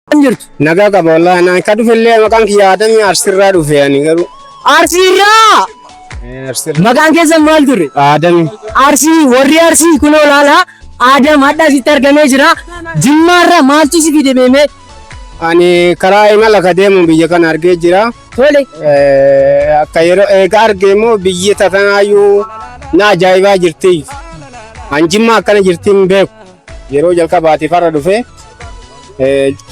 Akkam jirtu? Nagaa qaba wallaahi. Naan ka dhufe illee maqaan kiyya Aadamii Arsiirraa dhufe ani garuu. Arsiirraa! Arsiirraa. Maqaan keessan maal ture? Aadamii. Arsii, warri Arsii kunoo laalaa Aadam hadha asitti argamee jira. Jimmaarraa maaltu si fide meemee? Ani karaa imala ka deemu biyya kana argee jira. Tole. Akka yeroo eega arge immoo biyyi tatanaayyuu na ajaa'ibaa jirti. An Jimma akkana jirti hin beeku. Yeroo jalqabaatiif har'a dhufe.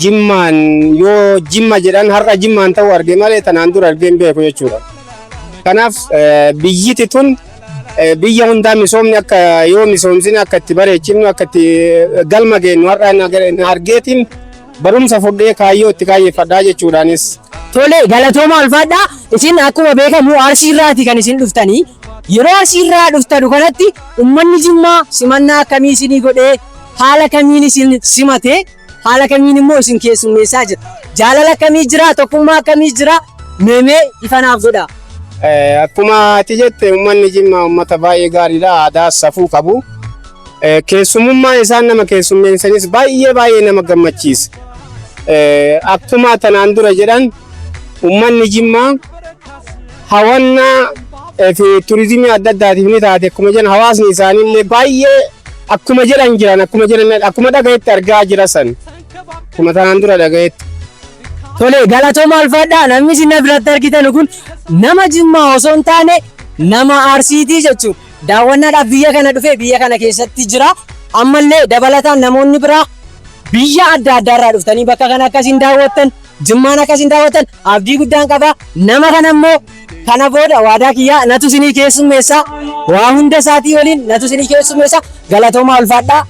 Jimmaan yoo Jimma jedhan har'a Jimmaan ta'uu arge malee tanaan dura argee hin beeku jechuudha. Kanaaf biyyiti tun biyya hundaa misoomni akka yoo misoomsine akka itti bareechifnu, akka itti galma geenyu har'a na argeetiin barumsa fudhee kaayyoo itti kaayyeeffadhaa jechuudhaanis. Tole, galatooma, ulfaadhaa. Isin akkuma beekamu Arsii irraati kan isin dhuftanii. Yeroo Arsii irraa dhuftanu kanatti uummanni Jimmaa simannaa akkamii isinii godhee, haala kamiin isin simatee, haala kamiin immoo isin keessummeessaa jira? Jaalala akkamii jira? Tokkummaa akkamii jira? Meemee ifanaaf godha. Akkuma ati jette, uummanni Jimmaa uummata baay'ee gaariidha. Aadaa safuu qabu. Keessumummaan isaan nama keessummeessanis baay'ee baay'ee nama gammachiisa. Akkuma tanaan dura jedhan, uummanni Jimmaa hawwannaa fi turizimii adda addaatiif ni taate akkuma jedhan, hawaasni isaaniillee baay'ee akkuma jedhan jiran, akkuma jedhan, akkuma dhagayetti argaa jira san, akkuma tanaan dura dhagayetti. Tole, galatooma, ulfaadhaa. Namni isin na biratti argitan kun nama Jimmaa osoo hin taane nama Arsiitii jechuudha. Daawwannaadhaaf biyya kana dhufe, biyya kana keessatti jira. Ammallee dabalataan namoonni biraa biyya adda addaarraa dhuftanii bakka kana akkasiin daawwattan, Jimmaan akkasiin daawwattan abdii guddaan qaba. Nama kana immoo kana booda waadaa kiyyaa natu isinii keessummeessa. Waa hunda isaatii waliin natu isinii keessummeessa. Galatooma, ulfaadhaa.